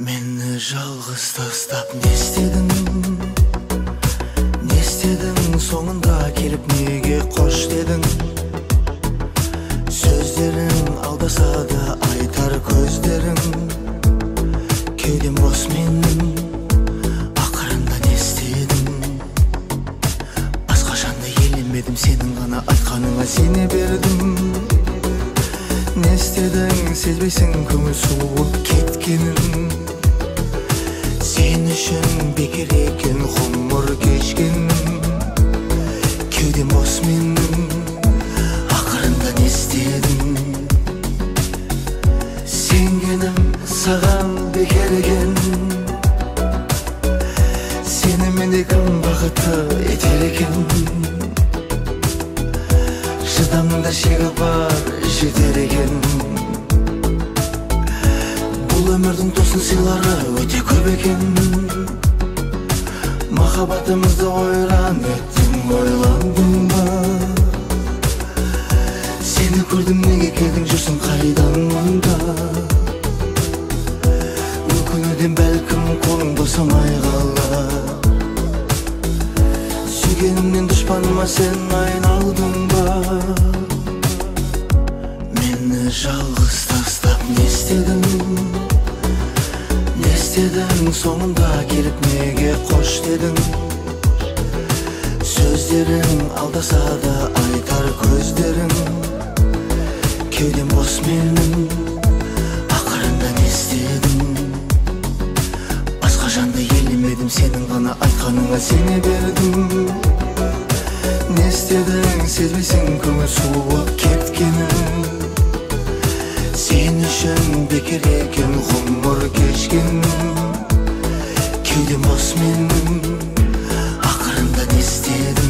Мені жалғыз тастап не істедің? Не істедің соңында келіп неге қош дедің? Сөздерің алдаса да айтар көздерің, кеудем бос менің, ақырында не істедің? Басқа жанды елемедім, сенің ғана айтқаныңа сене бердім. Не істедің, сезбейсің көңіл суып кеткенін. Сен үшін бекер екен ғұмыр кешкенім, кеудем бос менің, ақырында не істедің? Сенгенім саған бекер екен, сені менде кім бақытты етер екен? Шыдамның да шегі бар, жетер екен. Бұл өмірдің тосын сыйлары өте көп екен. Махаббатымызды ойран еттің, ойландың ба? Сені көрдім, неге келдің, жүрсің қайдан мұнда? Өкінуден бәлкім қолың босамай қалар. Сүйгенімнен дұшпаныма сен айналдың ба? Мені жалғыз тастап не істедің? Не істедің соңында келіп неге қош дедің? Сөздерің алдаса да айтар көздерің, кеудем бос менің, ақырында не істедің? Басқа жанды елемедім, сенің ғана айтқаныңа сене бердім. Не істедің, сезбейсің көңіл суып кеткенін. Сен үшін бекер екен ғұмыр кешкенім, кеудем бос менің, ақырында не істедің?